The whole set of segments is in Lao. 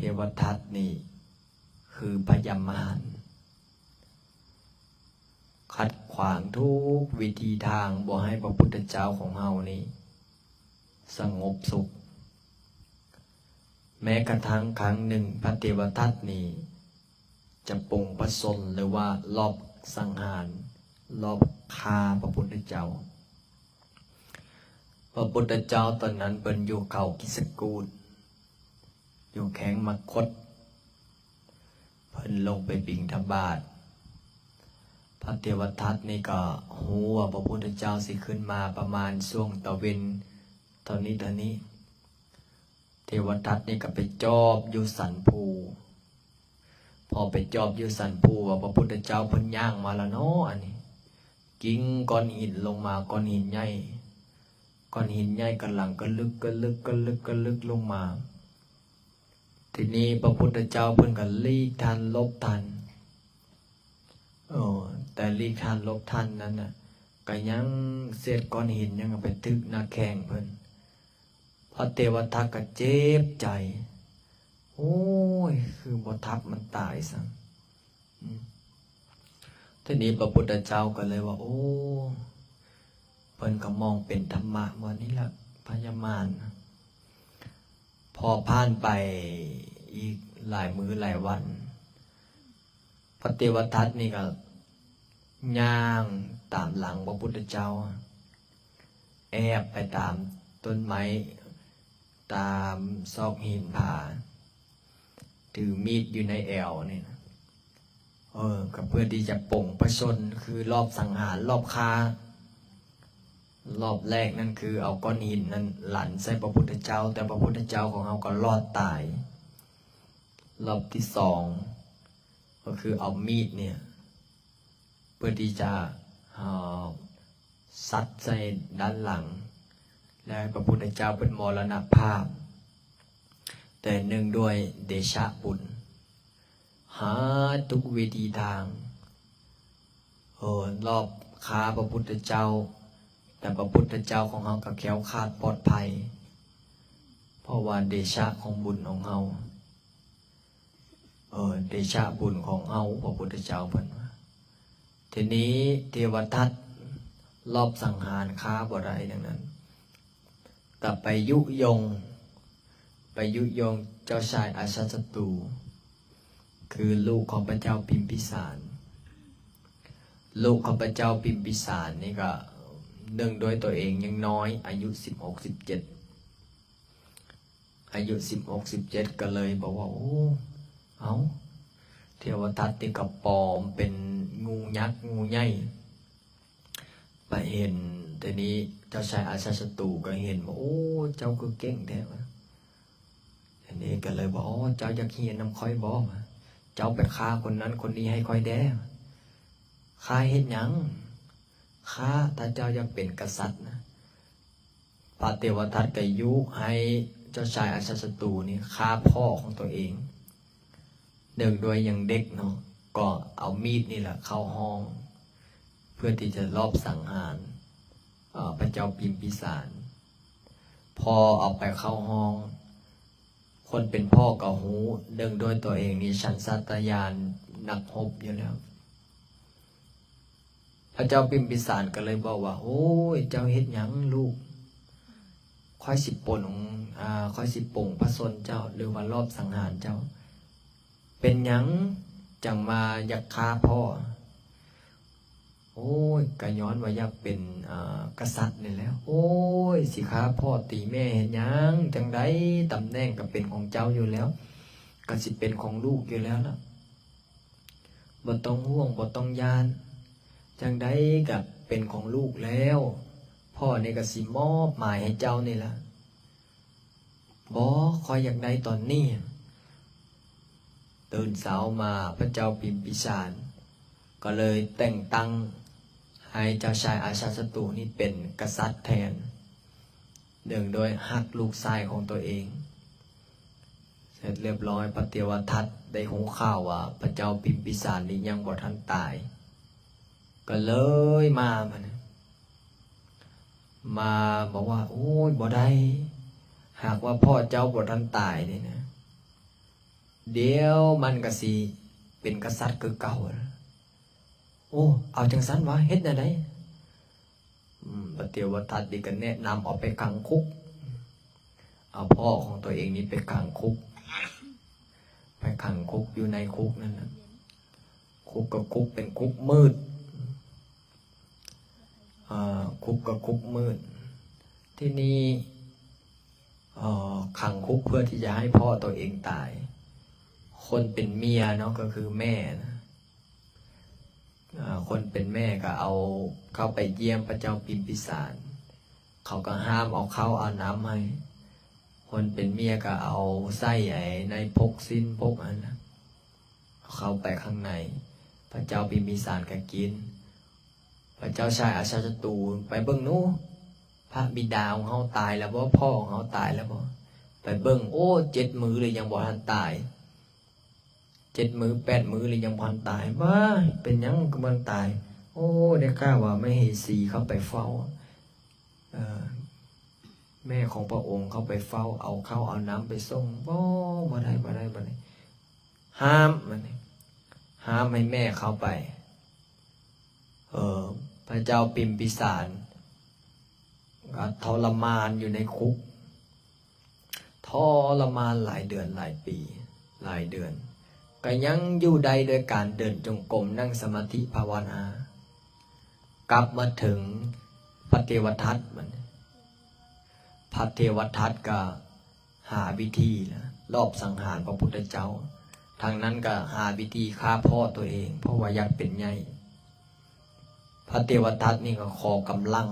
ເທວະທັດນີ້ຄືພະຍາມານ ຂັດຂວາງທຸກວິທີທາງບໍ່ໃຫ້ພະພຸດທະເຈົ້າຂອງເຮົານີ້ສະຫງົບສຸກ. ແມ້ກະທັ່ງຄັ້ງໜຶ່ງພະເທວະທັດນີ້ຈະປົງພະຊົນ ຫຼືວ່າລອບສັງຫານ ລອບຂ້າພະພຸດທະເຈົ້າ. ພະພຸດທະເຈົ້າຕອນນັ້ນເພິ່ນຢູ່ເຂົາກິດສະກູດ ຢູ່ແຂວງມະຄົດ ເພິ່ນລົງໄປບິນທະບາດ. ພະເທວະທັດນີ້ກໍຮູ້ວ່າພະພຸດທະເຈົ້າຊິຂຶ້ນມາປະມານຊ່ວງຕາເວັນເທົ່ານີ້ເທົ່ານີ້. ເທວະທັດນີ້ກໍໄປຈອບຢູ່ສັນພູ. ພໍໄປຈອບຢູ່ສັນພູວ່າພະພຸດທະເຈົ້າເພິ່ນຍ່າງມາແລ້ວເນາະ ອັນນີ້ ກິ້ງກ້ອນຫີນລົງມາ ກ້ອນຫີນໃຫຍ່ ກ້ອນຫີນໃຫຍ່ກຳລັງກະລຶກກະລຶກ ກະລຶກກະລຶກລົງມາ. ທີນີ້ພະພຸດທະເຈົ້າເພິ່ນກໍຫຼີກທັນ ຫຼົບທັນ. ເອີ ແຕ່ຫຼີກທັນຫຼົບທັນນັ້ນນະ ກໍຍັງເສດກ້ອນຫີນຍັງໄປຖືກໜ້າແຂ້ງເພິ່ນ. ພະເທວະທັດກໍເຈັບໃຈ ໂອ້ຍ ຄືບໍ່ທັບມັນຕາຍຊະ. ອືມ ທີນີ້ພະພຸດທະເຈົ້າກໍເລີຍວ່າ ໂອ້ ເພິ່ນກໍມອງເປັນທຳມະວ່ານີ້ລະພະຍາມານ. ພໍຜ່ານໄປອີກຫຼາຍມື້ຫຼາຍວັນ ພະເທວະທັດນີ້ກໍຍ່າງຕາມຫຼັງພະພຸດທະເຈົ້າ ແອບໄປຕາມຕົ້ນໄມ້ ຕາມຊອກຫີນຜາ ຖືມີດຢູ່ໃນແອວນີ້ນະ ເອີ ກໍເພື່ອທີ່ຈະປົງພະຊົນ ຄືລອບສັງຫານ ລອບຂ້າ. ລອບແລກນັ້ນຄືເອົາກ້ອນຫີນນັ້ນຫຼັນໃສ່ພະພຸດທະເຈົ້າ ແຕ່ພະພຸດທະເຈົ້າຂອງເຮົາກໍລອດຕາຍ. ລອບທີສອງ ກໍຄືເອົາມີດນີ້ ເພື່ອທີ່ຈະ ເອີ ສັດໃສ່ດ້ານຫຼັງ ແລະ ໃຫ້ພະພຸດທະເຈົ້າເພິ່ນມໍລະນະພາບ. ແຕ່ເນື່ອງດ້ວຍເດຊະບຸນ ຫາທຸກວິທີທາງ ເອີ ລອບຂ້າພະພຸດທະເຈົ້າ ແຕ່ພະພຸດທະເຈົ້າຂອງເຮົາກໍແຄ້ວຄາດປອດໄພ ເພາະວ່າເດຊະຂອງບຸນຂອງເຮົາ ເອີ ເດຊະບຸນຂອງເຮົາ ພະພຸດທະເຈົ້າເພິ່ນວ່າ. ທີນີ້ເທວະທັດລອບສັງຫານຂ້າບໍ່ໄດ້ ດັ່ງນັ້ນກໍໄປຍຸຍົງ ໄປຍຸຍົງເຈົ້າຊາຍອາຊາດສັດຕູ ຄືລູກຂອງພະເຈົ້າພິມພິສານ. ລູກຂອງພະເຈົ້າພິມພິສານນີ້ກໍເນື່ອງດ້ວຍຕົວເອງຍັງນ້ອຍ ອາຍຸສິບຫົກ ສິບເຈັດ ອາຍຸສິບຫົກ ສິບເຈັດ ກໍເລີຍບອກວ່າ ໂອ້ ເອົ້າ ເທວະທັດນີ້ກໍປອມເປັນງູຍັກງູໃຫຍ່ ໄປເຫັນ. ທີນີ້ເຈົ້າຊາຍອາຊາດສັດຕູກໍເຫັນວ່າ ໂອ້ ເຈົ້າຄືເກັ່ງແທ້ ວ່າ. ທີນີ້ກໍເລີຍບອກ ໂອ້ ເຈົ້າຢາກຮຽນນຳຂ້ອຍບໍ່ ວ່າ. ເຈົ້າໄປຂ້າຄົນນັ້ນຄົນນີ້ໃຫ້ຂ້ອຍແດ່ ວ່າ. ຂ້າເຮັດຫຍັງ? ຂ້າ ຖ້າເຈົ້າຢາກເປັນກະສັດນະ. ພະເທວະທັດກໍຍຸໃຫ້ເຈົ້າຊາຍອາຊາດສັດຕູນີ້ຂ້າພໍ່ຂອງຕົວເອງ. ເນື່ອງດ້ວຍຍັງເດັກເນາະ ກໍເອົາມີດນີ້ແຫຼະເຂົ້າຫ້ອງ ເພື່ອທີ່ຈະລອບສັງຫານ ເອີ ພະເຈົ້າພິມພິສານ. ພໍເອົາໄປເຂົ້າຫ້ອງ ຄົນເປັນພໍ່ກໍຮູ້ ເນື່ອງດ້ວຍຕົວເອງນີ້ສັນຊາດຕະຍານນັກຮົບຢູ່ແລ້ວ. ພະເຈົ້າພິມພິສານກໍເລີຍບອກວ່າ ໂອ້ຍ ເຈົ້າເຮັດຫຍັງລູກ? ຂ້ອຍຊິປົງ ອາ ຂ້ອຍຊິປົງພະຊົນເຈົ້າ ຫຼືວ່າລອບສັງຫານເຈົ້າ. ເປັນຫຍັງຈັ່ງມາຢາກຂ້າພໍ່? ໂອ້ຍ ກະຍ້ອນວ່າຢາກເປັນ ອາ ກະສັດນີ້ແຫຼະ. ໂອ້ຍ ຊິຂ້າພໍ່ຕີແມ່ເຮັດຫຍັງ? ຈັ່ງໃດຕຳແໜ່ງກະເປັນຂອງເຈົ້າຢູ່ແລ້ວ ກະຊິເປັນຂອງລູກຢູ່ແລ້ວລະ. ບໍ່ຕ້ອງຫ່ວງ ບໍ່ຕ້ອງຢ້ານ ຈັ່ງໃດກະເປັນຂອງລູກແລ້ວ. ພໍ່ນີ້ກະຊິມອບໝາຍໃຫ້ເຈົ້ານີ້ລະ. ບໍ່ ຂ້ອຍຢາກໄດ້ຕອນນີ້. ຕື່ນເຊົ້າມາ ພະເຈົ້າພິມພິສານກໍເລີຍແຕ່ງຕັ້ງໃຫ້ເຈົ້າຊາຍອາຊາດສັດຕູນີ້ເປັນກະສັດແທນ ເນື່ອງດ້ວຍຮັກລູກຊາຍຂອງຕົວເອງ. ເສັດລຽບຮ້ອຍ ພະເທວະທັດໄດ້ຮູ້ຂ່າວວ່າພະເຈົ້າພິມພິສານນີ້ຍັງບໍ່ທັນຕາຍ ກໍເລີຍມາ ມາ ມາບອກວ່າ ໂອ້ຍ ບໍ່ໄດ້ ຫາກວ່າພໍ່ເຈົ້າບໍ່ທັນຕາຍນີ້ນະ ດຽວມັນກໍຊິເປັນກະສັດຄືເກົ່າ. ໂອ້ ເອົາຈັ່ງຊັ້ນວະ ເຮັດແນວໃດ? ອືມ ພະເທວະທັດນີ້ກໍແນະນຳເອົາໄປຂັງຄຸກ, ເອົາພໍ່ຂອງຕົວເອງນີ້ໄປຂັງຄຸກ, ໄປຂັງຄຸກຢູ່ໃນຄຸກນັ້ນນະ. ຄຸກກໍຄຸກເປັນຄຸກມືດ, ເອີ ຄຸກກໍຄຸກມືດ. ທີນີ້ ເອີ ຂັງຄຸກເພື່ອທີ່ຈະໃຫ້ພໍ່ຕົວເອງຕາຍ. ຄົນເປັນເມຍເນາະ ກໍຄືແມ່ນະ, ເອີ ຄົນເປັນແມ່ກໍເອົາເຂົ້າໄປຢ້ຽມພະເຈົ້າພິມພິສານ, ເຂົາກໍຫ້າມເອົາເຂົ້າເອົານ້ຳໃຫ້. ຄົນເປັນເມຍກໍເອົາໃສ່ໄອ້ໃນພົກຊີ້ນ ພົກອັນນະ ເຂົ້າໄປຂ້າງໃນ, ພະເຈົ້າພິມພິສານກໍກິນ. ພະເຈົ້າຊາຍອາຊາດສັດຕູ ໄປເບິ່ງໜູ ພະບິດາຂອງເຮົາຕາຍແລ້ວບໍ່? ພໍ່ຂອງເຮົາຕາຍແລ້ວບໍ່? ໄປເບິ່ງ ໂອ້ ເຈັດມື້ແລ້ວຍັງບໍ່ທັນຕາຍ, ເຈັດມື້ແປດມື້ແລ້ວຍັງບໍ່ທັນຕາຍ. ວ້າຍ ເປັນຫຍັງຄືບໍ່ທັນຕາຍ? ໂອ້ ໄດ້ຂ່າວວ່າມະເຫສີເຂົ້າໄປເຝົ້າ ເອີ ແມ່ຂອງພະອົງເຂົ້າໄປເຝົ້າ ເອົາເຂົ້າເອົານ້ຳໄປສົ່ງ. ບໍ່ ບໍ່ໄດ້ ບໍ່ໄດ້ ບໍ່ໄດ້. ຫ້າມ ບັດນີ້ ຫ້າມໃຫ້ແມ່ເຂົ້າໄປ. ເອີ ພະເຈົ້າພິມພິສານກໍທໍລະມານຢູ່ໃນຄຸກ, ທໍລະມານຫຼາຍເດືອນຫຼາຍປີ ຫຼາຍເດືອນ ກໍຍັງຢູ່ໄດ້ໂດຍການເດີນຈົງກົມ ນັ່ງສະມາທິພາວະນາ. ກັບມາເຖິງພະເທວະທັດ ບັດນີ້ ພະເທວະທັດກໍຫາວິທີລອບສັງຫານພະພຸດທະເຈົ້າ, ທາງນັ້ນກໍຫາວິທີຂ້າພໍ່ຕົວເອງ ເພາະວ່າຢາກເປັນໃຫຍ່. ພະເທວະທັດນີ້ກໍຂໍກຳລັງ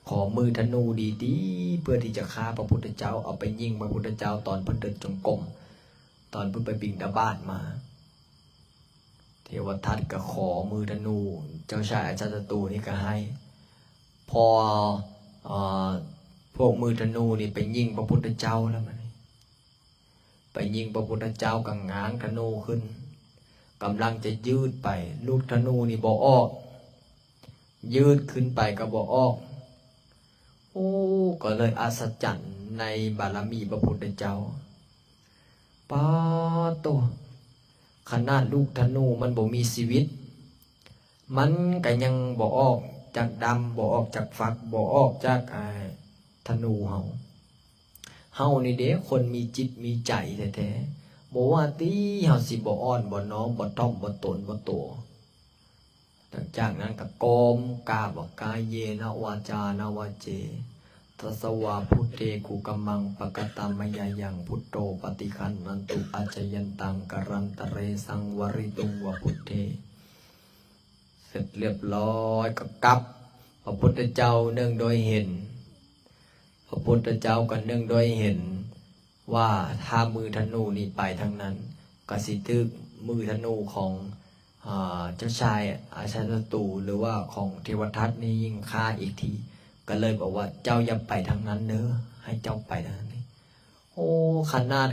ຂໍມືທະນູດີໆ ເພື່ອທີ່ຈະຂ້າພະພຸດທະເຈົ້າ ເອົາໄປຍິງພະພຸດທະເຈົ້າຕອນເພິ່ນເດີນຈົງກົມ ຕອນເພິ່ນໄປບິນທະບາດມາ. ເທວະທັດກໍຂໍມືທະນູ ເຈົ້າຊາຍອາຊາດສັດຕູນີ້ກໍໃຫ້ ພໍ ເອີ ພວກມືທະນູນີ້ໄປຍິງພະພຸດທະເຈົ້າແລ້ວ ບັດນີ້ ໄປຍິງພະພຸດທະເຈົ້າກໍຫງາງທະນູຂຶ້ນ ກຳລັງຈະຢືດໄປ ລູກທະນູນີ້ບໍ່ອອກ, ຢືດຂຶ້ນໄປກໍບໍ່ອອກ. ໂອ້ ກໍເລີຍອັດສະຈັນໃນບາລະມີພະພຸດທະເຈົ້າ. ປາໂຕ ຂະໜາດລູກທະນູມັນບໍ່ມີຊີວິດ ມັນກໍຍັງບໍ່ອອກຈາກດຳ ບໍ່ອອກຈາກຝັກ ບໍ່ອອກຈາກ ອາ ທະນູເຮົາ. ເຮົານີ້ເດ້ ຄົນມີຈິດມີໃຈແທ້ໆ ບໍ່ວ່າຕິເຮົາຊິບໍ່ອ່ອນ ບໍ່ນ້ອມ ບໍ່ຖ່ອມ ບໍ່ຕົນ ບໍ່ໂຕ. ຫຼັງຈາກນັ້ນກໍກ້ອມກາບວ່າ ກາເຍນະວາຈານະວະເຈ ຕະສະວາ ພຸດເທ ກຸກຳມັງ ປະກະຕາມະຍາຍັງ ພຸດໂທ ປະຕິຄັນນະຕຸ ອາຈະຍັນຕັງ ກະລັນຕະເຣ ສັງວະລິຕຸງ ວະ ພຸດເທ. ເສັດລຽບຮ້ອຍກໍກັບ. ພະພຸດທະເຈົ້າເນື່ອງໂດຍເຫັນ ພະພຸດທະເຈົ້າກໍເນື່ອງໂດຍເຫັນວ່າ ຖ້າມືທະນູນີ້ໄປທາງນັ້ນ ກໍຊິຖືກມືທະນູຂອງ ອາ ເຈົ້າຊາຍອາຊາດສັດຕູ ຫຼືວ່າຂອງເທວະທັດນີ້ຍິງຂ້າອີກທີ ກໍເລີຍບອກວ່າ ເຈົ້າຢ່າໄປທາງນັ້ນເດີ ໃຫ້ເຈົ້າໄປທາງນີ້. ໂອ້ ຂະໜາດ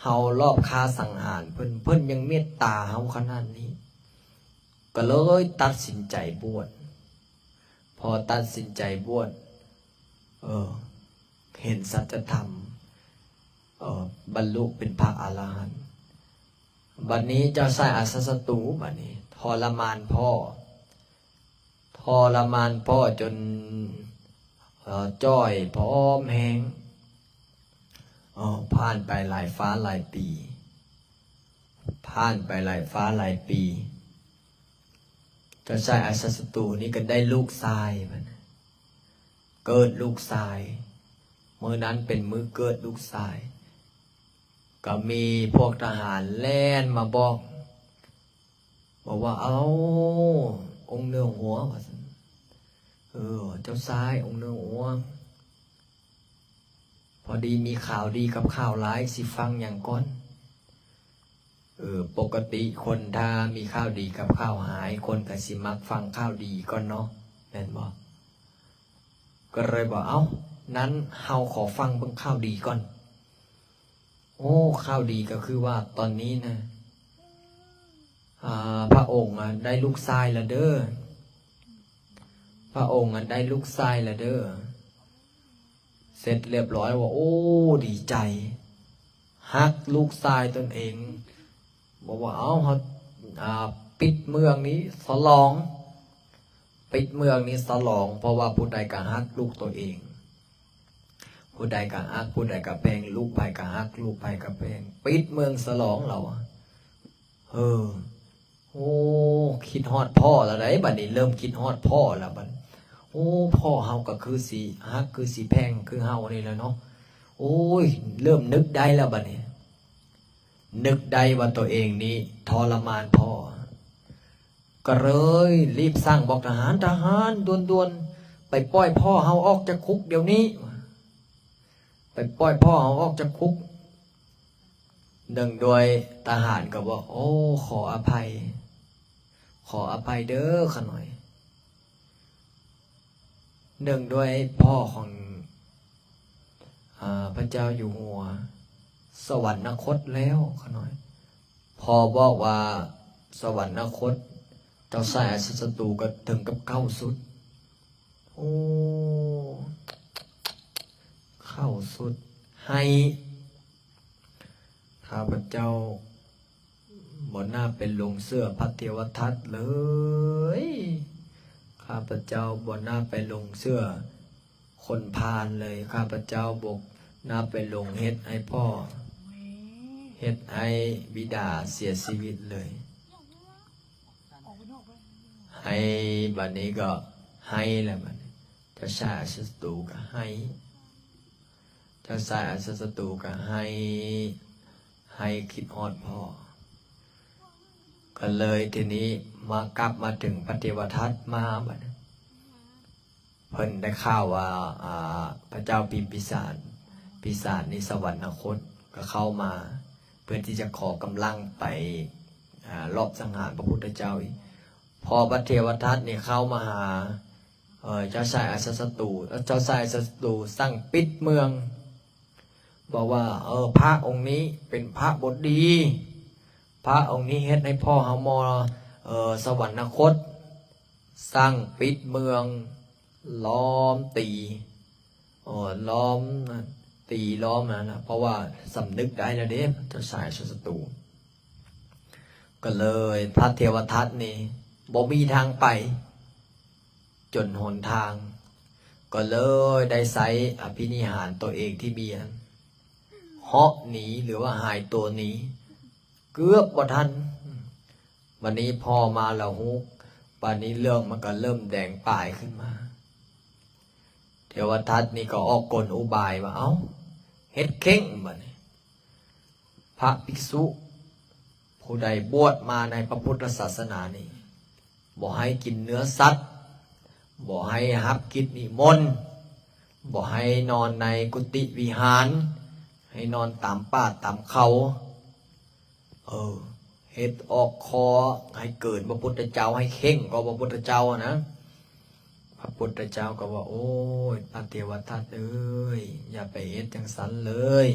ເຮົາລອບຂ້າສັງຫານເພິ່ນ ເພິ່ນຍັງເມດຕາເຮົາຂະໜາດນີ້ ກໍເລີຍຕັດສິນໃຈບວດ. ພໍຕັດສິນໃຈບວດ ເອີ ເຫັນສັດຈະທຳ ເອີ ບັນລຸເປັນພະອະລະຫັນ. ບັດນີ້ເຈົ້າຊາຍອາຊາດສັດຕູ ບັດນີ້ທໍລະມານພໍ່ ທໍລະມານພໍ່ຈົນ ເອີ ຈ່ອຍຜອມແຫ້ງ. ເອີ ຜ່ານໄປຫຼາຍຟ້າຫຼາຍປີ ຜ່ານໄປຫຼາຍຟ້າຫຼາຍປີ ເຈົ້າຊາຍອາຊາດສັດຕູນີ້ກໍໄດ້ລູກຊາຍ ບັດເກີດລູກຊາຍ. ມື້ນັ້ນເປັນມື້ເກີດລູກຊາຍ ກໍມີພວກທະຫານແລ່ນມາບອກ ບອກວ່າ ເອົ້າ ອົງເໜືອຫົວ ວ່າຊັ້ນ. ເອີ ເຈົ້າຊາຍ ອົງເໜືອຫົວ ພໍດີມີຂ່າວດີກັບຂ່າວຮ້າຍ ຊິຟັງຫຍັງກ່ອນ? ເອີ ປົກກະຕິຄົນຖ້າມີຂ່າວດີກັບຂ່າວຮ້າຍ ຄົນກໍຊິມັກຟັງຂ່າວດີກ່ອນເນາະ ແມ່ນບໍ່? ກໍເລີຍບອກ ເອົ້າ ນັ້ນເຮົາຂໍຟັງເບິ່ງຂ່າວດີກ່ອນ. ໂອ້ ຂ່າວດີກໍຄືວ່າຕອນນີ້ນະ ອາ ພະອົງອະໄດ້ລູກຊາຍແລ້ວເດີ ພະອົງອະໄດ້ລູກຊາຍແລ້ວເດີ. ເສັດລຽບຮ້ອຍວ່າ ໂອ້ ດີໃຈ ຮັກລູກຊາຍຕົນເອງ ບອກວ່າ ເອົາ ເຮົາ ອ່າ ປິດເມືອງນີ້ສະຫຼອງ ປິດເມືອງນີ້ສະຫຼອງ ເພາະວ່າຜູ້ໃດກໍຮັກລູກຕົວເອງ ຜູ້ໃດກໍຮັກ ຜູ້ໃດກໍແພງ ລູກໃຜກໍຮັກ ລູກໃຜກໍແພງ ປິດເມືອງສະຫຼອງ ລາວວ່າ ເອີ ໂອ້ ຄິດຮອດພໍ່ລະໃດ໋ ບັດນີ້ເລີ່ມຄິດຮອດພໍ່ລະບັດ ໂອ້ ພໍ່ເຮົາກໍຄືຊິຮັກ ຄືຊິແພງຄືເຮົານີ້ແຫຼະເນາະ ໂອ້ຍ ເລີ່ມນຶກໄດ້ລະບັດນີ້ ນຶກໄດ້ວ່າຕົວເອງນີ້ທໍລະມານພໍ່ ກໍເລີຍລີບສັ່ງບອກທະຫານ ທະຫານ ດ່ວນໆ ໄປປ່ອຍພໍ່ເຮົາອອກຈາກຄຸກດຽວນີ້ ໄປປ່ອຍພໍ່ເຮົາອອກຈາກຄຸກ. ເນື່ອງດ້ວຍທະຫານກໍບອກ ໂອ້ ຂໍອະໄພ ຂໍອະໄພເດີຂ້ານ້ອຍ ເນື່ອງດ້ວຍພໍ່ຂອງ ອາ ພະເຈົ້າຢູ່ຫົວສະຫວັນນະຄົດແລ້ວຂ້ານ້ອຍ ພໍ່ບອກວ່າສະຫວັນນະຄົດ ເຈົ້າຊາຍອາຊາດສັດຕູກໍເຖິງກັບເກົ້າຊຸດ ໂອ້ ເກົ້າຊຸດ ໃຫ້ ຂ້າພະເຈົ້າບໍ່ໜ້າໄປຫຼົງເຊື່ອພະເທວະທັດເລີຍ ຂ້າພະເຈົ້າບໍ່ໜ້າໄປຫຼົງເຊື່ອຄົນພານເລີຍ ຂ້າພະເຈົ້າບໍ່ໜ້າໄປຫຼົງເຮັດໃຫ້ພໍ່ ເຮັດໃຫ້ບິດາເສຍຊີວິດເລີຍ ໃຫ້ ບັດນີ້ກໍໃຫ້ແລ້ວ ບັດນີ້ ເຈົ້າຊາຍອາຊາດສັດຕູກໍໃຫ້ ເຈົ້າຊາຍອາຊາດສັດຕູກໍໃຫ້ ໃຫ້ຄິດຮອດພໍ່ ກໍເລີຍທີນີ້ມາ ກັບມາເຖິງພະເທວະທັດມາ ບັດນີ້ ເພິ່ນໄດ້ຂ່າວວ່າ ອ່າ ພະເຈົ້າພິມພິສານ ພິສານນີ້ສະຫວັນນະຄົດ ກໍເຂົ້າມາ ເພື່ອທີ່ຈະຂໍກຳລັງໄປ ອ່າ ລອບສັງຫານພະພຸດທະເຈົ້າອີກ ພໍພະເທວະທັດນີ້ເຂົ້າມາຫາ ເອີ ເຈົ້າຊາຍອາຊາດສັດຕູ ເຈົ້າຊາຍອາຊາດສັດຕູສັ່ງປິດເມືອງ ບອກວ່າ ເອີ ພະອົງນີ້ເປັນພະບໍ່ດີ ພະອົງນີ້ເຮັດໃຫ້ພໍ່ເຮົາມໍ່ ເອີ ສະຫວັນນະຄົດ ສັ່ງປິດເມືອງ ລ້ອມຕີ ເອີ ລ້ອມ ຕີລ້ອມນັ້ນນະ ເພາະວ່າສຳນຶກໄດ້ແລ້ວເດ້ ເຈົ້າຊາຍອາຊາດສັດຕູ ກໍເລີຍພະເທວະທັດນີ້ບໍ່ມີທາງໄປ ຈົນຫົນທາງ ກໍເລີຍໄດ້ໃຊ້ອະພິນິຫານຕົວເອງທີ່ມີນັ້ນ ເຫາະໜີ ຫຼືວ່າຫາຍຕົວໜີ ເກືອບບໍ່ທັນ ບັດນີ້ພໍມາລະຫຸກ ບັດນີ້ເລື່ອງມັນກໍເລີ່ມແດງປາຍຂຶ້ນມາ ເທວະທັດນີ້ກໍອອກກົນອຸບາຍວ່າ ເອົ້າ ເຮັດເຄັ່ງ ບັດນີ້ ພະພິກສຸຜູ້ໃດບວດມາໃນພະພຸດທະສາສະໜານີ້ ບໍ່ໃຫ້ກິນເນື້ອສັດ ບໍ່ໃຫ້ຮັບກິດນິມົນ ບໍ່ໃຫ້ນອນໃນກຸຕິວິຫານ ໃຫ້ນອນຕາມປ່າຕາມເຂົາ ເອີ ເຮັດອອກຂໍ້ໃຫ້ເກີນພະພຸດທະເຈົ້າ ໃຫ້ເຄັ່ງກວ່າພະພຸດທະເຈົ້ານະ ພະພຸດທະເຈົ້າກໍວ່າ ໂອ້ຍ ພະເທວະທັດເອີຍ ຢ່າໄປເຮັດຈັ່ງຊັ້ນເລີຍ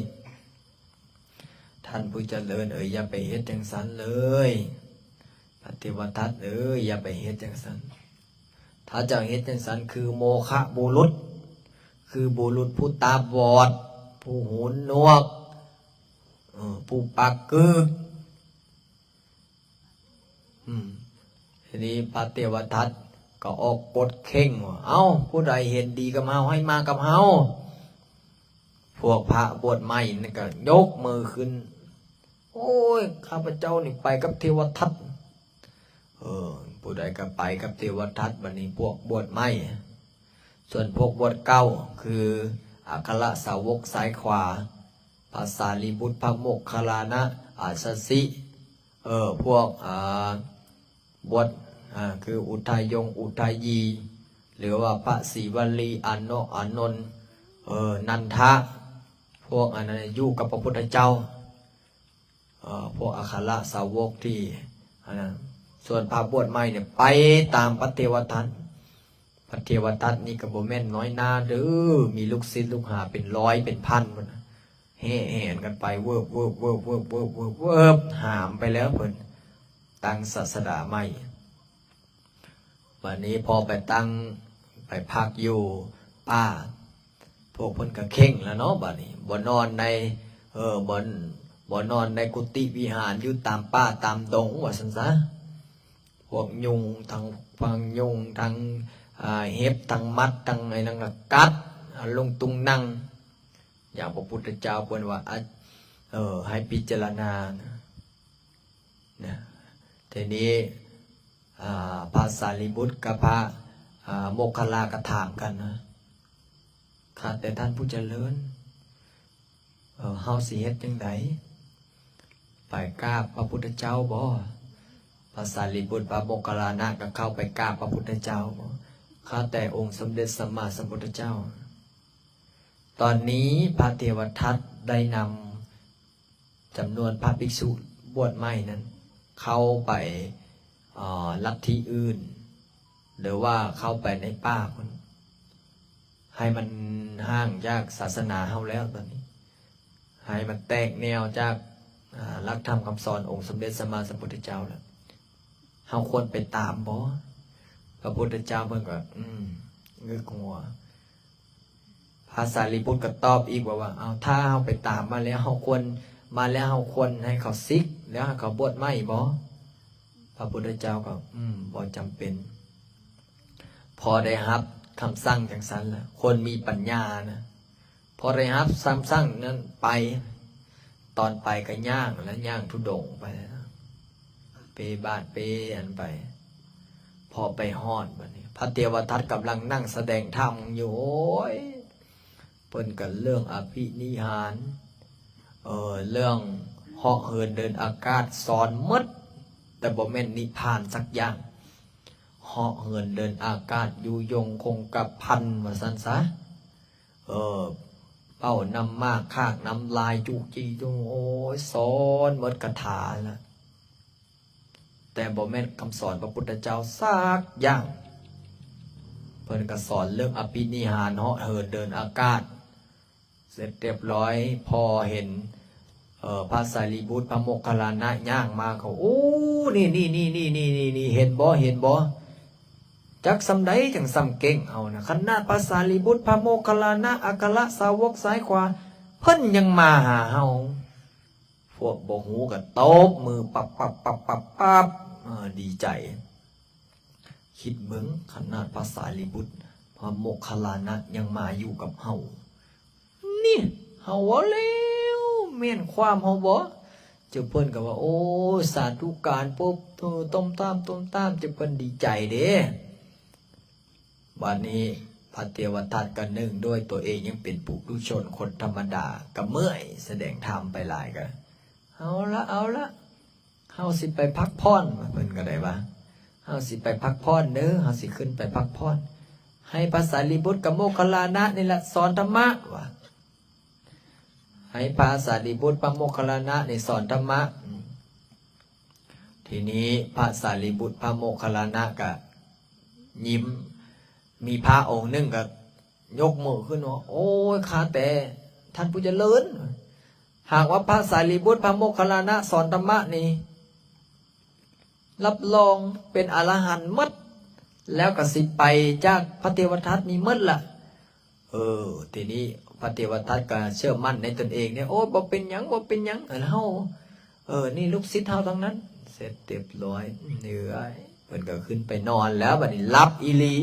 ທ່ານຜູ້ຈະເລີນເອີຍ ຢ່າໄປເຮັດຈັ່ງຊັ້ນເລີຍ ພະເທວະທັດເອີຍ ຢ່າໄປເຮັດຈັ່ງຊັ້ນ ຖ້າເຈົ້າເຮັດຈັ່ງຊັ້ນຄືໂມຄະບຸລຸດ ຄືບຸລຸດຜູ້ຕາບອດ ຜູ້ຫູໜວກ ເອີ ຜູ້ປາກກືກ ອືມ ທີນີ້ພະເທວະທັດກໍອອກກົດເຄັ່ງວ່າ ເອົ້າ ຜູ້ໃດເຫັນດີກັບເຮົາ ໃຫ້ມາກັບເຮົາ ພວກພະບວດໃໝ່ນັ້ນກໍຍົກມືຂຶ້ນ ໂອ້ຍ ຂ້າພະເຈົ້ານີ້ໄປກັບເທວະທັດ ເອີ ຜູ້ໃດກໍໄປກັບເທວະທັດ ບັດນີ້ພວກບວດໃໝ່ ສ່ວນພວກບວດເກົ່າ ຄືອັກຄະລະສາວົກສາຍຂວາ ພະສາລີບຸດ ພະໂມກຄັລລານະ ອາສັດສິ ເອີ ພວກ ອ່າ ບົດ ອ່າ ຄືອຸທະຍົງ ອຸທະຢີ ຫຼືວ່າພະສີວັນລີ ອາໂນ ອານົນ ເອີ ນັນທະ ພວກອັນນັ້ນຢູ່ກັບພະພຸດທະເຈົ້າ ເອີ ພວກອັກຄະລະສາວົກທີ່ອັນນັ້ນ ສ່ວນພະບວດໃໝ່ນີ້ໄປຕາມພະເທວະທັດ ພະເທວະທັດນີ້ກໍບໍ່ແມ່ນນ້ອຍໜ້າເດີ ມີລູກສິດລູກຫາເປັນຮ້ອຍເປັນພັນພຸ້ນນະ ແຫ່ແຫນກັນໄປ ເວີບໆໆໆໆ ຫາມໄປແລ້ວເພິ່ນຕັ້ງສາສະດາໃໝ່ ບັດນີ້ພໍໄປຕັ້ງ ໄປພັກຢູ່ປ່າ ພວກເພິ່ນກໍເຄັ່ງແລ້ວເນາະ ບັດນີ້ບໍ່ນອນໃນ ເອີ ບ່ອນ ບໍ່ນອນໃນກຸຕິວິຫານ ຢູ່ຕາມປ່າຕາມດົງ ວ່າຊັ້ນຊະ. ພວກຍຸງ ທັງພວກຍຸງ ທັງ ອ່າ ເຫັບ ທັງໝັດ ທັງໄອ້ນັ້ນກໍກັດ ອາ ລົງຕຸງນັ່ງ ຢ່າງພະພຸດທະເຈົ້າເພິ່ນວ່າ ອາ ເອີ ໃຫ້ພິຈາລະນານະ ນະ. ທີນີ້ ອ່າ ພະສາລີບຸດກັບພະ ອ່າ ໂມກຄະລາກໍຖາມກັນນະ ຂ້າແຕ່ທ່ານຜູ້ຈະເລີນ ເອີ ເຮົາຊິເຮັດຈັ່ງໃດ? ໄປກາບພະພຸດທະເຈົ້າບໍ? ພະສາລີບຸດ ພະໂມກຄະລານະ ກໍເຂົ້າໄປກາບພະພຸດທະເຈົ້າບໍ? ຂ້າແຕ່ອົງສົມເດັດສຳມາສຳພຸດທະເຈົ້າ. ຕອນນີ້ພະເທວະທັດໄດ້ນຳ ຈຳນວນພະພິກສຸບວດໃໝ່ນັ້ນ ເຂົ້າໄປ ເອີ ລັດທິອື່ນ ຫຼືວ່າເຂົ້າໄປໃນປ່າພຸ້ນ ໃຫ້ມັນຫ່າງຈາກສາສະໜາເຮົາແລ້ວຕອນນີ້ ໃຫ້ມັນແຕກແນວຈາກ ອາ ຫຼັກທຳຄຳສອນອົງສົມເດັດສຳມາສຳພຸດທະເຈົ້າແລ້ວ ເຮົາຄວນໄປຕາມບໍ? ພະພຸດທະເຈົ້າເພິ່ນກໍ ອືມ ງຶກຫົວ. ພະສາລີບຸດກໍຕອບອີກວ່າ ວ່າ ເອົາ ຖ້າເຮົາໄປຕາມມາແລ້ວ ເຮົາຄວນ ມາແລ້ວ ເຮົາຄວນໃຫ້ເຂົາສິກ ແລ້ວໃຫ້ເຂົາບວດໃໝ່ບໍ? ພະພຸດທະເຈົ້າກໍ ອືມ ບໍ່ຈຳເປັນ. ພໍໄດ້ຮັບຄຳສັ່ງຈັ່ງຊັ້ນລະ ຄົນມີປັນຍານະ ພໍໄດ້ຮັບຄຳສັ່ງນັ້ນໄປ ຕອນໄປກໍຍ່າງ ແລະ ຍ່າງທຸດົງໄປ ເປບາດເປອັນໄປ. ພໍໄປຮອດບັດນີ້ ພະເທວະທັດກຳລັງນັ່ງສະແດງທຳຢູ່ ໂອ້ຍ ເພິ່ນກໍເລື່ອງອະພິນິຫານ ເອີ ເລື່ອງເຫາະເຫີນເດີນອາກາດ ສອນໝົດ ແຕ່ບໍ່ແມ່ນນິບພານສັກຢ່າງ. ເຫາະເຫີນເດີນອາກາດ ຢູ່ຍົງຄົງກະພັນ ວ່າຊັ້ນຊະ. ເອີ ເປົ້ານ້ຳໝາກ ຄາກນ້ຳລາຍ ຈຸກຈິກຈຸກ ໂອ້ຍ ສອນໝົດຄາຖາລະ ແຕ່ບໍ່ແມ່ນຄຳສອນພະພຸດທະເຈົ້າສັກຢ່າງ. ເພິ່ນກໍສອນເລື່ອງອະພິນິຫານ ເຫາະເຫີນເດີນອາກາດ ເສັດຮຽບຮ້ອຍ ພໍເຫັນ ເອີ ພະສາລີບຸດ ພະໂມກຄະລານະຍ່າງມາ ເຂົາ ໂອ້ ນີ້ໆໆໆ ເຫັນບໍ່ ເຫັນບໍ່? ຈັກສ່ຳໃດຈັ່ງສ່ຳເກັ່ງເຮົານະ ຂະໜາດພະສາລີບຸດ ພະໂມກຄະລານະ ອັກຄະລະສາວົກສາຍຂວາ ເພິ່ນຍັງມາຫາເຮົາ. ພວກບໍ່ຮູ້ກໍຕົບມືປັບໆໆໆ ເອີ ດີໃຈ. ຄິດເບິ່ງ ຂະໜາດພະສາລີບຸດ ພະໂມກຄະລານະ ຍັງມາຢູ່ກັບເຮົາ ນີ້ ເຮົາເວົ້າແລ້ວ ແມ່ນຄວາມເຮົາບໍ່? ເຈົ້າເພິ່ນກໍວ່າ ໂອ້ ສາທຸການ ປົບ ໂຕ ຕົມຕາມ ຕົມຕາມ ເຈົ້າເພິ່ນດີໃຈເດ້. ບາດນີ້ພະເທວະທັດກໍໜຶ່ງດ້ວຍ ຕົວເອງຍັງເປັນປຸຖຸຊົນຄົນທຳມະດາ ກໍເມື່ອຍ ສະແດງທຳໄປຫຼາຍ ກໍເອົາລະ ເອົາລະ ເຮົາຊິໄປພັກຜ່ອນ ວ່າ ເພິ່ນກໍໄດ້ວ່າ ເຮົາຊິໄປພັກຜ່ອນເດີ ເຮົາຊິຂຶ້ນໄປພັກຜ່ອນ ໃຫ້ພະສາລີບຸດກັບໂມກຄະລານະນີ້ລະສອນທຳມະ ວ່າ ໃຫ້ພະສາລີບຸດ ພະໂມກຄະລານະນີ້ສອນທຳມະ. ອືມ ທີນີ້ພະສາລີບຸດ ພະໂມກຄະລານະກະຍິ້ມ ມີພະອົງໜຶ່ງກະຍົກມືຂຶ້ນວ່າ ໂອ້ຍ ຂ້າແຕ່ທ່ານຜູ້ຈະເລີນ ຫາກວ່າພະສາລີບຸດ ພະໂມກຄະລານະສອນທຳມະນີ້ ຮັບຮອງເປັນອະລະຫັນໝົດ ແລ້ວກໍຊິໄປຈາກພະເທວະທັດນີ້ໝົດລະ. ເອີ ທີນີ້ພະເທວະທັດກໍເຊື່ອໝັ້ນໃນຕົນເອງເດ້ ໂອ້ ບໍ່ເປັນຫຍັງ ບໍ່ເປັນຫຍັງ ເອີ ເຮົາ ເອີ ນີ້ລູກສິດເຮົາທັງນັ້ນ. ເສັດຮຽບຮ້ອຍ ເອີຍ ເພິ່ນກໍຂຶ້ນໄປນອນແລ້ວ ບັດນີ້ຫຼັບອີ່ຫຼີ.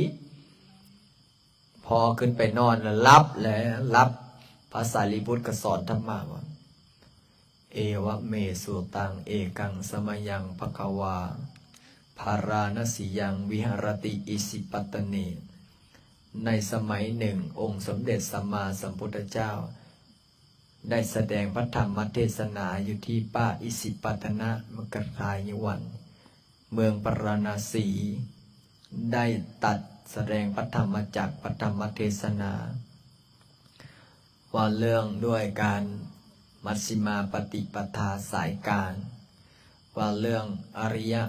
ພໍຂຶ້ນໄປນອນລະຫຼັບແລ້ວ ຫຼັບ ພະສາລີບຸດກໍສອນທຳມະວ່າ ເອວະເມສຸຕັງ ເອກັງສະມະຍັງ ພະຄະວາ ພາລານະສີຍັງ ວິຫະຣະຕິ ອິຊິປະຕະເນ. ໃນສະໄໝໜຶ່ງ ອົງສົມເດັດສຳມາສຳພຸດທະເຈົ້າ ໄດ້ສະແດງພະທຳມະເທສະນາຢູ່ທີ່ປ່າອິສິປະຕະນະ ມະກະທາຍວັນ ເມືອງປາລານະສີ ໄດ້ຕັດສະແດງພະທຳມະຈັກ ພະທຳມະເທສະນາ ວ່າເລື່ອງດ້ວຍການມັດຊິມາປະຕິປະທາສາຍກາງ ວ່າເລື່ອງອະລິຍະ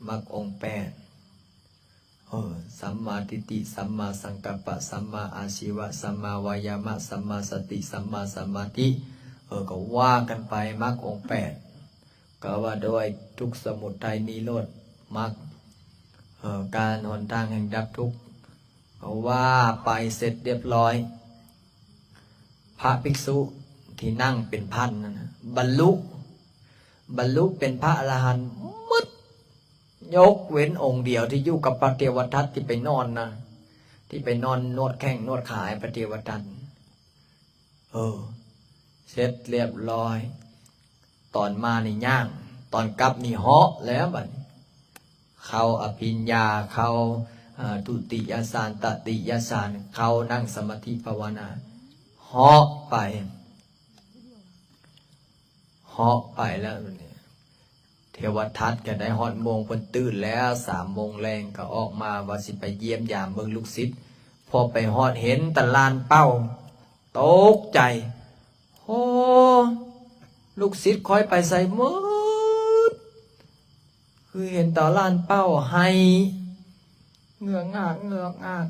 ມັກອົງແປດ ເອີ ສຳມາທິດຖິ ສຳມາສັງກັບປະ ສຳມາອາຊີວະ ສຳມາວາຍາມະ ສຳມາສະຕິ ສຳມາສະມາທິ ເອີ ກໍວ່າກັນໄປ ມັກອົງແປດ ກໍວ່າດ້ວຍທຸກ ສະໝຸດໄທ ນິໂຣດ ມັກ ເອີ ການຫົນທາງແຫ່ງດັບທຸກ ກໍວ່າໄປເສັດຮຽບຮ້ອຍ. ພະພິກສຸທີ່ນັ່ງເປັນພັນນັ້ນນະ ບັນລຸ ບັນລຸເປັນພະອະລະຫັນໝົດ ຍົກເວັ້ນອົງດຽວທີ່ຢູ່ກັບພະເທວະທັດທີ່ໄປນອນນະ ທີ່ໄປນອນນວດແຂ້ງນວດຂາໃຫ້ພະເທວະທັດ. ເອີ ເສັດລຽບຮ້ອຍ ຕອນມານີ້ຍ່າງ ຕອນກັບນີ້ເຫາະແລ້ວບັດນີ້ ເຂົ້າອະພິນຍາ ເຂົ້າ ເອີ ທຸຕິຍະສານ ຕະຕິຍະສານ ເຂົ້ານັ່ງສະມາທິພາວະນາ ເຫາະໄປ ເຫາະໄປແລ້ວນີ້ ເທວະທັດກໍໄດ້ຮອດໂມງ ເພິ່ນຕື່ນແລ້ວ ສາມໂມງແລງກໍອອກມາວ່າຊິໄປຢ້ຽມຢາມເບິ່ງລູກສິດ ພໍໄປຮອດເຫັນແຕ່ລ້ານເປົ້າ ຕົກໃຈ ໂອ້ ລູກສິດຂ້ອຍໄປໃສໝົດ ຄືເຫັນແຕ່ລ້ານເປົ້າ ໄຫ້ເງືອກງາກເງືອກງາກ.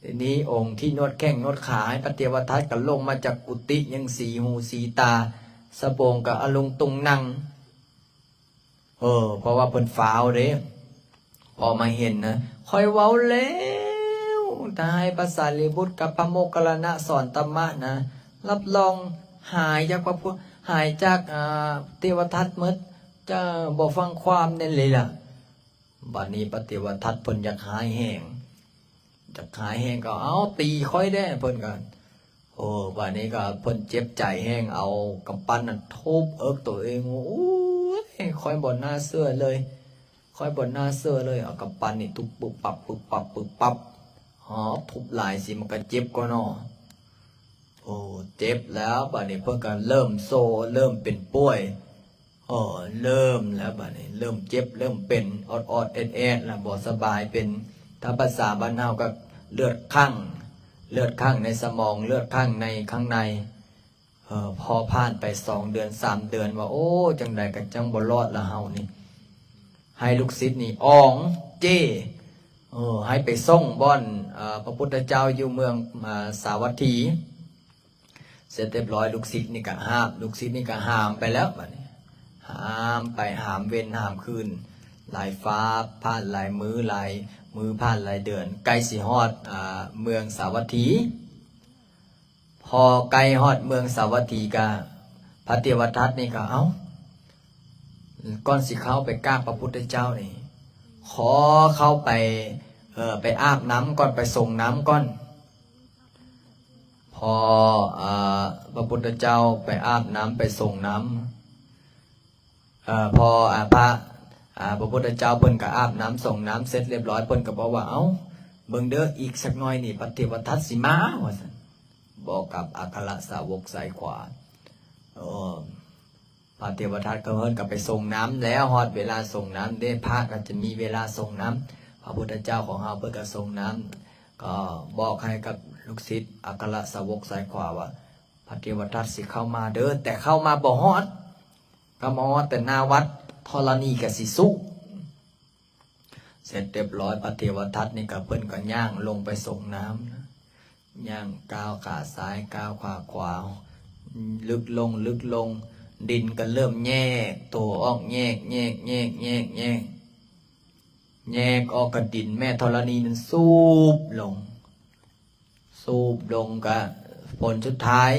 ທີນີ້ອົງທີ່ນວດແຂ້ງນວດຂາໃຫ້ພະເທວະທັດກໍລົງມາຈາກກຸຕິ ຍັງສີຫູສີຕາ ສະໂບງກໍອະລຸງຕຸງນັງ ເອີ ເພາະວ່າເພິ່ນຟ້າວເດ້ ພໍມາເຫັນນະ ຂ້ອຍເວົ້າແລ້ວ ຖ້າໃຫ້ພະສາລີບຸດກັບພະໂມກຄັລລານະສອນທຳມະນະ ຮັບຮອງຫາຍຈາກພະພວກ ຫາຍຈາກ ອາ ເທວະທັດໝົດ ຈະບໍ່ຟັງຄວາມແນ່ເລີຍລະ. ບາດນີ້ພະເທວະທັດເພິ່ນຢາກຮ້າຍແຮງ ຢາກຮ້າຍແຮງກໍ ເອົາ ຕີຂ້ອຍແດ່ ເພິ່ນກໍ ໂອ້ ບາດນີ້ກໍເພິ່ນເຈັບໃຈແຮງ ເອົາກຳປັ້ນນັ້ນທຸບເອິກໂຕເອງ ໂອ້ຍ ຂ້ອຍບໍ່ໜ້າເຊື່ອເລີຍ ຂ້ອຍບໍ່ໜ້າເຊື່ອເລີຍ ເອົາກຳປັ້ນນີ້ທຸບປຶບປັບ ປຶບປັບ ປຶບປັບ ຮອບ ທຸບຫຼາຍຊິມັນກໍເຈັບກວ່ານໍ ໂອ້ ເຈັບແລ້ວ ບາດນີ້ເພິ່ນກໍເລີ່ມໂຊ ເລີ່ມເປັນປ່ວຍ ເອີ ເລີ່ມແລ້ວບາດນີ້ ເລີ່ມເຈັບ ເລີ່ມເປັນ ອອດໆແອດໆ ແລ້ວບໍ່ສະບາຍ ເປັນ ຖ້າພາສາບ້ານເຮົາກໍເລືອດຄັ້ງ ເລືອດຄັ້ງໃນສະໝອງ ເລືອດຄັ້ງໃນ ຂ້າງໃນ ເອີ ພໍຜ່ານໄປສອງເດືອນ ສາມເດືອນ ວ່າ ໂອ້ ຈັ່ງໃດກໍຈັ່ງບໍ່ລອດລະເຮົານີ້ ໃຫ້ລູກສິດນີ້ອອງເຈ້ ເອີ ໃຫ້ໄປສົ່ງບ່ອນ ເອີ ພະພຸດທະເຈົ້າຢູ່ເມືອງ ອາ ສາວັດຖີ ເສັດລຽບຮ້ອຍ ລູກສິດນີ້ກໍຫາມ ລູກສິດນີ້ກໍຫາມໄປແລ້ວບາດນີ້ ຫາມໄປ ຫາມເວັນຫາມຄືນ ຫຼາຍຟ້າຜ່ານ ຫຼາຍມື້ ຫຼາຍມື້ຜ່ານ ຫຼາຍເດືອນ ໃກ້ຊິຮອດ ອາ ເມືອງສາວັດຖີ. ພໍໃກ້ຮອດເມືອງສາວັດຖີກະ ພະເທວະທັດນີ້ກໍ ເອົ້າ ກ່ອນຊິເຂົ້າໄປກາບພະພຸດທະເຈົ້ານີ້ ຂໍເຂົ້າໄປ ເອີ ໄປອາບນ້ຳກ່ອນ ໄປສົງນ້ຳກ່ອນ. ພໍ ເອີ ພະພຸດທະເຈົ້າໄປອາບນ້ຳ ໄປສົງນ້ຳ ເອີ ພໍ ອາ ພະ ອາ ພະພຸດທະເຈົ້າເພິ່ນກໍອາບນ້ຳ ສົງນ້ຳເສັດລຽບຮ້ອຍ ເພິ່ນກໍບອກວ່າ ເອົ້າ ເບິ່ງເດີ ອີກສັກໜ້ອຍນີ້ພະເທວະທັດຊິມາ ວ່າຊັ້ນ ບອກກັບອັກຄະລະສາວົກຊ້າຍຂວາ ເອີ ພະເທວະທັດກໍເພິ່ນກໍໄປສົງນ້ຳແລ້ວ ຮອດເວລາສົງນ້ຳເດ້ ພະກໍຈະມີເວລາສົງນ້ຳ ພະພຸດທະເຈົ້າຂອງເຮົາເພິ່ນກໍສົງນ້ຳ ກໍບອກໃຫ້ກັບລູກສິດອັກຄະລະສາວົກຊ້າຍຂວາວ່າ ພະເທວະທັດຊິເຂົ້າມາເດີ ແຕ່ເຂົ້າມາບໍ່ຮອດ ກໍມາຮອດແຕ່ໜ້າວັດ ທໍລະນີກໍຊິສຸ. ເສັດລຽບຮ້ອຍ ພະເທວະທັດນີ້ກໍ ເພິ່ນກໍຍ່າງລົງໄປສົງນ້ຳ ຍ່າງກ້າວຂາຊ້າຍ ກ້າວຂາຂວາ ລຶກລົງ ລຶກລົງ ດິນກໍເລີ່ມແຍກໂຕອອກ ແຍກ ແຍກ ແຍກ ແຍກ ແຍກ ແຍກອອກ ກໍດິນແມ່ທໍລະນີນັ້ນສູບລົງ ສູບລົງ ກະຜົນສຸດທ້າຍ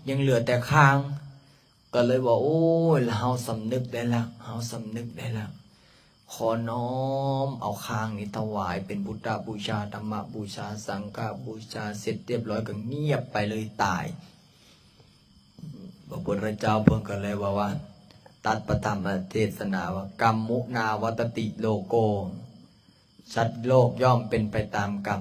ຍັງເຫຼືອແຕ່ຄາງ ກໍເລີຍວ່າ ໂອ້ຍ ເຮົາສຳນຶກໄດ້ລະ ເຮົາສຳນຶກໄດ້ລະ ຂໍນ້ອມເອົາຄາງນີ້ຖວາຍເປັນພຸດທະບູຊາ ທຳມະບູຊາ ສັງຄະບູຊາ ເສັດລຽບຮ້ອຍກໍງຽບໄປເລີຍ ຕາຍ. ພະພຸດທະເຈົ້າເພິ່ນກໍເລີຍເວົ້າວ່າ ຕັດປະທຳມະເທດສະໜາວ່າ ກຳມຸນາວັດຕະຕິໂລໂກ ສັດໂລກຍ່ອມເປັນໄປຕາມກຳ